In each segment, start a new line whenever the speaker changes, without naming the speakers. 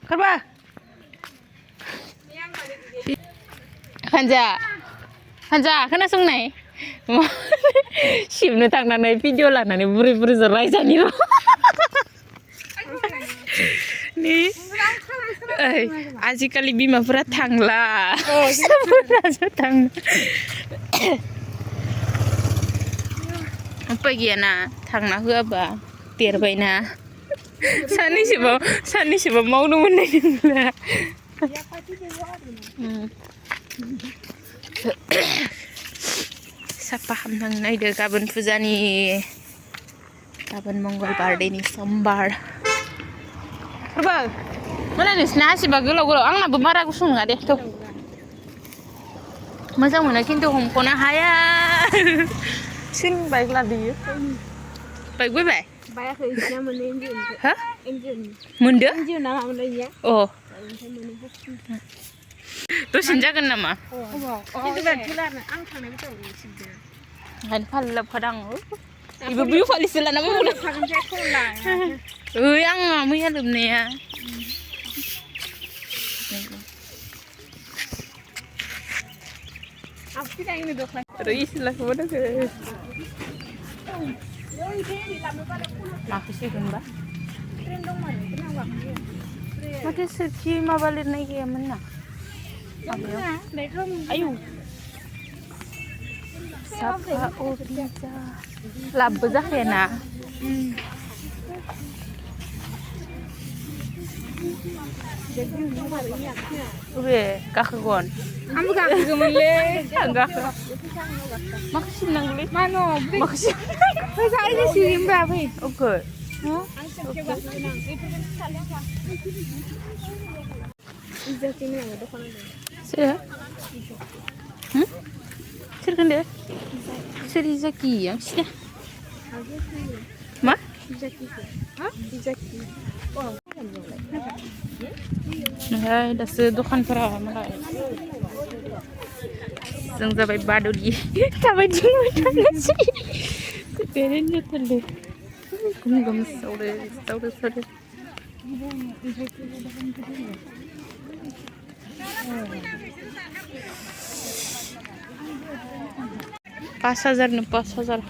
खारबा हानजा हानजा खोनासंनाय सिबनो थांनानै भिडिअ लानानै बुरै बुरैजों रायजानि र' आजिखालि बिमाफोरा थांला फिसाफोरासो थाङो उपाय गैयाना थांना होआबा देरबायना साननैसोबा मावनो मोननाय नंला साफा खालामनो नायदो गाबोन फुजानि गाबोन मंगलबारनि समबार मालाय नोंसिना हासिबा गोलाव गोलाव आंनाबो बारा गुसुं नङा दे थ' मोजां मोनो खिन्थु हमख'नो हाया सोरनि बाइक लादोयो बाइक बायबाय
बायाखै इसिना मोनो
हा
इन्जिन
मोनदो
इन्जिन ना मामोन इया
अ दसेनो जागोन नामा
खिन्थु बाथुलानो आं थांनाय बोसोराव सिबदों
ओंखायनो फालि लाबोफादां इबो बिहु फालिसो लाना फैबावदों
थागोनसै खरला
ओइ आंहा मैया लोबनाया
आपकी जाएंगे दो
रईस लाखोबो दोङो माखौ सिगोनबा माथो सोरखि माबा लिरनाय गैयामोन ना आयौ साफा अभिजा लाबबो जाखायाना अबे गाखोगोन
आंबो गाखोगौमोनलै
आं गाखो माखौ सिबनांगौलै
मानो
माखौ
फैसा आइजो सिरिमबा फै
अके सोर सोरखौ होनदो सोर इजाकि आं सिना मा ओमफ्राय दासो दखानफोरा मालाय जों जाबाय बादुलि थाबायथिंबाय थानोसै बेरायनो जाथारदों गुम गुम सावदो सावदो सावदो 5,000 नो 5,000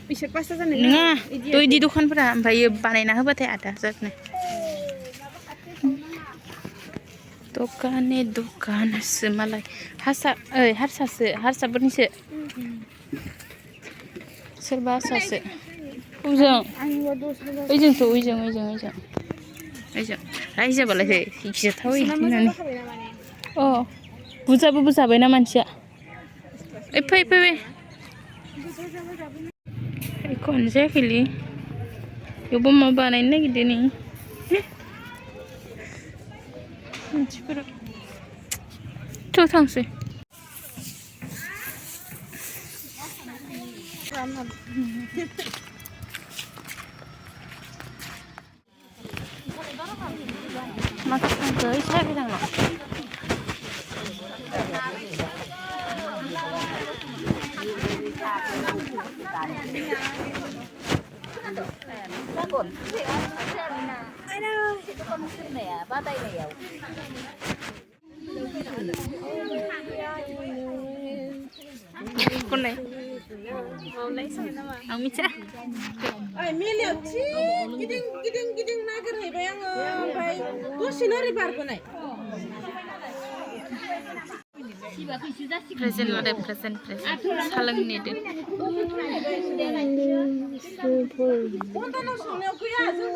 बिसोर 5,000
नङा दयदि दखानफोरा ओमफ्राय बानायना होबाथाय 8,000 नो दखाने दखानसो मालाय हारसासो हारसाफोरनिसो सोरबा हारसासो ओजों ओइजोंसो ओइजों रायजाबालाय इखिजाथाव होननानै अ बुजाबो जाबायना मानसिया फै एख'आनो जायाखैलै बेयावबो माबा बानायनो नागिरदों नै मानसिफोरा थ' थांसै माखौ थांखो सायाखै थांनो खननाय आं मिथिया
मिलियाव गिदिं नागिरहैबाय आङो ओमफ्राय दसेनो ओरै बारबोनाय
प्रेजेन्ट लादो प्रेजेन्ट सालोंनो नेदो
संनायाव गैया जों